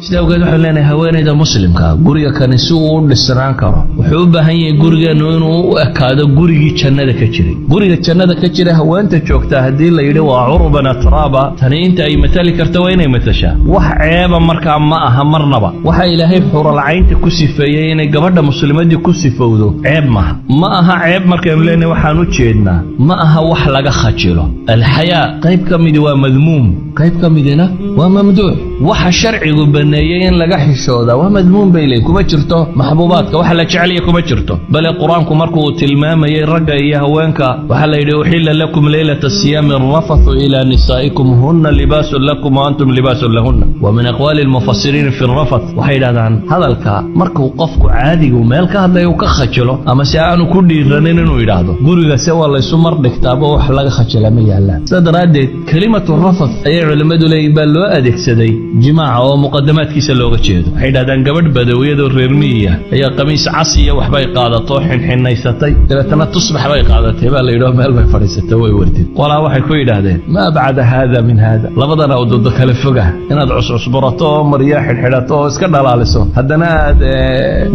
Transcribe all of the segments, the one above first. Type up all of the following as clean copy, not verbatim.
Sida awgeed waxanu leenahay, haweenayda Muslimka, guriga kani si uu u dhisnaan karo, wuxuu u baahan yahay gurigeennu inuu u ekaado gurigii jannada ka jiray. Guriga jannada ka jira haweenta joogtaa, haddii la yidhi waa عربا أترابا, tani inta ay matali karto waa inay matashaa. Wax ceeba markaa ma aha marnaba. Waxa Ilaahay xuralcaynta ku sifeeyey inay gabadha muslimadii ku sifowdo ceeb maaha. Ma aha ceeb markaynu leenahay, waxaan u jeednaa ma aha wax laga khajilo. الحياء qayb ka midi waa madmuum, qayb ka midina waa mamduux. Waxa sharcigu baneeyey in laga xishoodaa waa madmuum bay leeyihin, kuma jirto maxbuubaadka, waxa la jecelaya kuma jirto. Bale Qur-aanku markuu tilmaamayey ragga iyo haweenka, waxaa la yidhi: "أحل لكم ليلة الصيام الرفث إلى نسائكم هن لباس لكم وأنتم لباس لهن". ومن أقوال المفسرين في الرفث, waxay yidhahdaan hadalka markuu qofku caadigu meel ka hadlaya uu ka khajilo ama si aanu ku dhiiranin inuu yidhaahdo. Guriga se waa laysu mar dhigtaaba, wax laga khajila ma yaallaan. Sida daraaddeed كلمة الرفث ayay culimmadu leeyihin baa loo adeegsaday jimaaca oo muqadamaadkiisa looga jeedo. Waxay yidhahdaan gabadh badawiyadoo reer miyiya ayaa qamiis cas iyo waxbay qaadato, xinxinaysatay, dabeetana tusbax bay qaadatay baa la yidhi oo meel bay fadhiisatay, way wardid. Qolaa waxay ku yidhaahdeen: "ما أبعد هذا من هذا", labadan awdoodo kale foga, inaad cuscusburato oo maryaa xidhxidhato oo iska dhalaaliso, haddana aad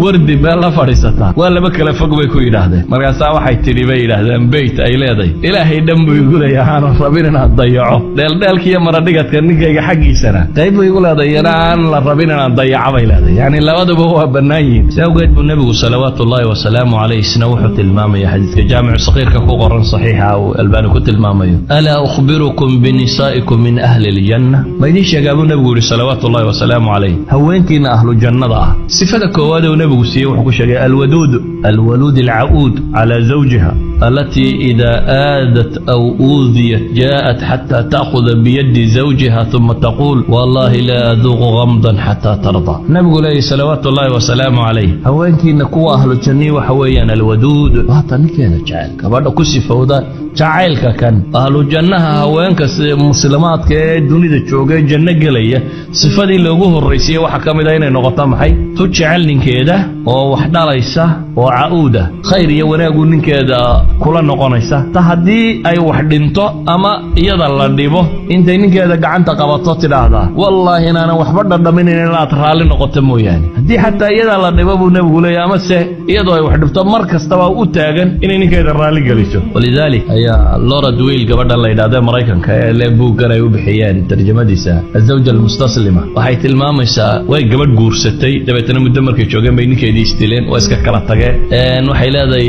wardi meel la fadhiisataa, waa laba kale fog, bay ku yidhaahdeen. Markaasaa waxay tidhi, bay yidhaahdeen, beyt ay leedahay: "Ilaahay dhan buu igu leeyahay, aanan rabin inaan dayaco dheeldheelkiiyo maradhigadka ninkayga xaggiisana qayb buu igu leedahay, iyana aan la rabin inaan dayaco," bay leedahay. Yani labaduba waa bannaan yihin. Si awgeed buu Nebigu صلوات الله وسلامه عليه isna wuxuu tilmaamaya xadiiska Jaamicu Saqiirka ku qoran, saxiixa uu Albaani ku tilmaamayo: "ألا أخبركم بنسائكم من أهل الجنة?" Ma idiin sheegaa, buu Nebigu yihi صلوات الله وسلامه عليه, haweenkiina ahlu jannada ah? Sifada koowaad uu Nebigu siiyey wuxuu ku sheegay: الودود الولود العؤود على زوجها، التي إذا آذت أو أوذيت جاءت حتى تأخذ بيد زوجها ثم تقول: والله لا أذوق غمضا حتى ترضى. Nabigu leeyahy صلوات الله وسلامه عليه, haweenkiina kuwa ahlu jannii waxa weeyaan الودود, waata ninkeeda jecel, gabadha ku sifowda jacaylka kan ahlu jannaha. Haweenka muslimaadka ee dunida jooga ee janno gelaya, sifadii loogu horraysiiyey waxaa ka mid ah inay noqoto maxay? Tu jecel ninkeeda oo wax dhalaysa oo ca-uuda, khayr iyo wanaagu ninkeeda kula noqonaysa. Ta haddii ay wax dhinto ama iyada la dhibo, intay ninkeeda gacanta qabato tidhaahdaa: "Wallaahi inaanan waxba dhadhaminin inaad raalli noqoto mooyaane." Haddii xataa iyada la dhibo, buu Nebigu leeyahy, ama se iyadoo ay wax dhibto, mar kastaba u taagan inay ninkeeda raalli geliso. ولذلك ayaa Laura Dwell, gabadhan la yidhahda Maraykanka ee le buuggan ay u bixiyeen tarjamadiisa الزوجة المستسلمة, waxay tilmaamaysaa way gabadh guursatay, dabeetana muddo markay joogeen bay ninkeedii isdileen, waa iska kala tageen. Waxay leedahay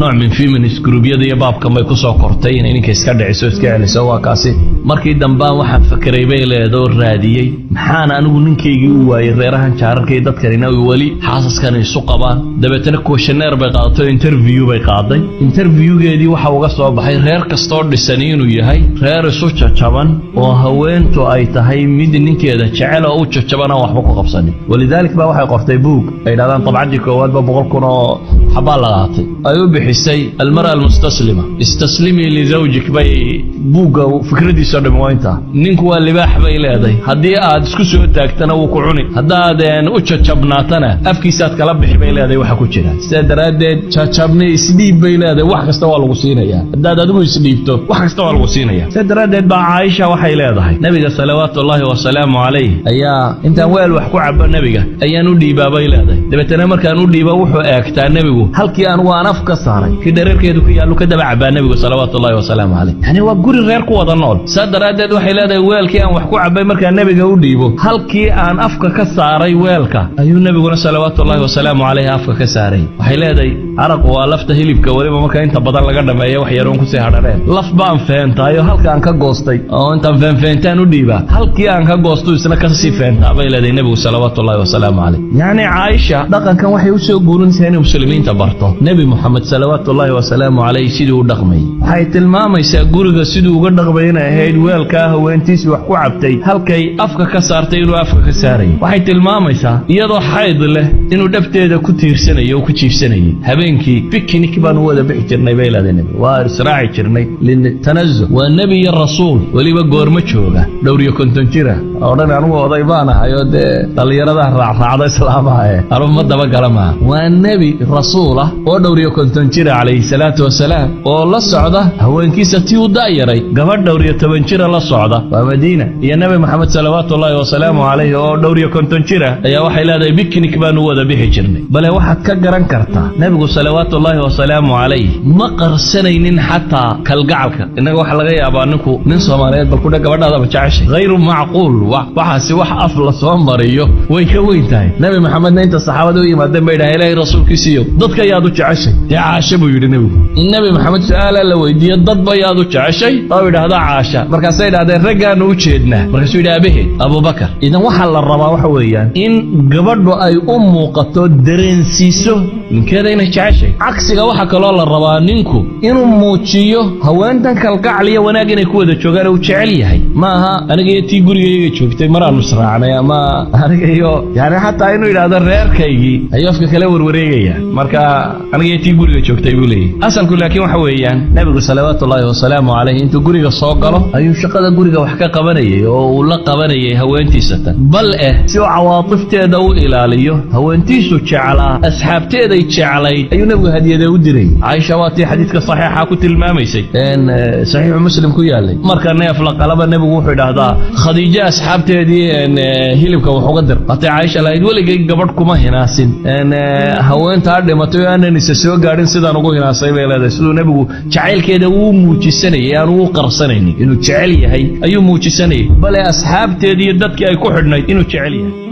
nooc min feminist groupyada iyo baabkan bay kusoo kortay inay ninka iska dhiciso, iska celiso. Waa kaasi. Markii dambaan waxaan fakeray, bay leedo, raadiyey, maxaan anigu ninkaygii u waayey, reerahan jaararkay dadkanina weli xaasaskan isu qabaan? Dabeetana questionnaire bay qaadatay, interview bay qaaday. Interviewgeedii waxa uga soo baxay reer kastoo dhisani inuu yahay reer isu jajaban oo haweentu ay tahay mid ninkeeda jecel oo u jajaban, aan waxba ku qabsanin. ولذلك baa waxay qortay buug ay yidhahdaan dabcaddii koowaadba 100,000 oo xabaa la qaatay, ay u bixisay المرأة المستسلمة. "استسلمي لزوجك" bay buugga fikradiisoo dhami waa intaa. Ninku waa libaax, bay leedahay, haddii aad isku soo taagtana wuu ku cuni, haddaad u jajabnaatana afkiisaad kala bixi, bay leedahay, waxa ku jira. Sidaa daraaddeed jajabni isdhiib, bay leedahay, wax kasta waa lagu siinaya. Haddaad adigu isdhiibto, wax kasta waa lagu siinaya. Sidaa daraaddeed baa Caaisha waxay leedahay: Nabiga صلوات الله وسلامه عليه ayaa intaan weel wax ku cabo nebiga ayaan u dhiibaa, bay leedahay. Dabeetana markaan u dhiibo, wuxuu eegtaa nebigu halkii anugu aan af ka saaray, kii dhareerkeedu ku yaallu ka daba cabaa nebigu صلوات الله وسلامه عليه. Yani waa guri reer ku wada nool. Saa daraaddeed waxay leedahay: weelkii aan wax ku cabay markaan nebiga u dhiibo, halkii aan afka ka saaray weelka ayuu nebiguna صلوات الله وسلامه عليه afka ka saaray. Waxay leedahay: caraqu waa lafta hilibka, weliba marka inta badan laga dhameeyo wax yaroon kusii hadhaneen. Laf baan feentaayo halka aan ka goostay oo intaan feenfeentaan u dhiibaa, halkii aan ka goosto isna kasii feentaa, bay leedahay nebigu صلوات الله وسلامه عليه. Yacni Caaisha dhaqankan waxay u soo guurinaysaa inay muslimiinta barto Nebi Moxamed صلوات الله وسلامه عليه siduu u dhaqmayay. Waxay tilmaamaysaa guriga siduu uga dhaqmay inay ahayd weelkaa haweentiisii wax ku cabtay halkay afka ka saartay inuu afka ka saarayay. Waxay tilmaamaysaa iyadoo xayd leh inuu dhabteeda ku tiirsanayo oo ku jiifsanayay. Habeenkii picnic baanu wada bixi jirnay, bay leedahay nebi, waa israaci jirnay للتنزه. Waa nebi iyo rasuul, weliba goormo jooga? Dhowr iyo 50 jira odhan anugu oday baan ahay oo dee dhallinyarada raacraacda islaamaha e anugu ma dabagala maaha. Waa nebi rasuul. Rasuulah oo 54 jira, calayhi salaatu wasalaam, oo la socda haweenkiisa tii u da'yaray, gabadh 14 jira la socda, waa Madiina, iyo Nebi Maxamed salawaatullaahi wasalaamu calayhi oo 54 jira, ayaa waxay leedahay picnic baanu wada bixi jirnay. Bale waxaad ka garan kartaa nebigu salawaatullaahi wasalaamu calayh ma qarsanaynin xataa kalgacalka. Innaga waxaa laga yaabaa ninku, nin Soomaaliyeed, bal kudha gabadhaadaba jeceshay, hayru macquul. Waxaasi wax af la soo mariyo way ka weyn tahay. Nebi Maxamedna inta saxaabada u yimaadeen bay dhahay: "Ilaahay rasuulkiisiiyo, dadka yaad u jeceshay?" "Dee Caasha," buu yidhi nebigu. In Nebi Maxamed su-aala la weydiiyo dadba yaad u jeceshay oo idhaahda Caasha, markaasay idhahdeen: "Raggaanu u jeednaa." Markaasuu yidhi: "Abaheed Abubakar." Idan waxaa la rabaa waxa weeyaan in gabadhu ay u muuqato, dareensiiso ninkeeda inay jeceshay. Cagsiga waxaa kaloo la rabaa ninku inuu muujiyo haweentan kalgacal iyo wanaag inay ku wada joogaan uu jecel yahay. Ma aha aniga iyo tii gurigayga joogtay maraanu israacnay, ama aniga iyo, yani, xataa inuu yidhaahdo reerkaygii ayuu afka kala warwareegaya. Marka aniga iyo tii guriga joogtay buu leeyahy asalku. Laakiin waxa weeyaan nebigu salawaatullaahi wasalaamu calayh intuu guriga soo galo ayuu shaqada guriga wax ka qabanayay oo uu la qabanayay haweentiisa tan. Bal eh si uu cawaatifteeda u ilaaliyo, haweentiisu jeclaa, asxaabteeday jeclayd, ayuu nebigu hadiyada u diray. Caaisha waa tii xadiidka saxiixa ku tilmaamaysay, Saxiixu Muslim ku yaalay: marka neef la qalaba nebigu wuxuu idhaahdaa: "Khadiijo asxaabteedii hilibka wax uga dir." Hatay Caaisha lahayd: "Weligay gabadh kuma hinaasin haweentaa dhimatay oo aanan isa soo gaadhin sidaan ugu hinaasay," bay leedahay. Siduu nebigu jacaylkeeda uu muujisanayay, aanu u qarsanaynin inuu jecel yahay ayuu muujisanayay, bale asxaabteedii iyo dadkii ay ku xidhnayd inuu jecel yahay.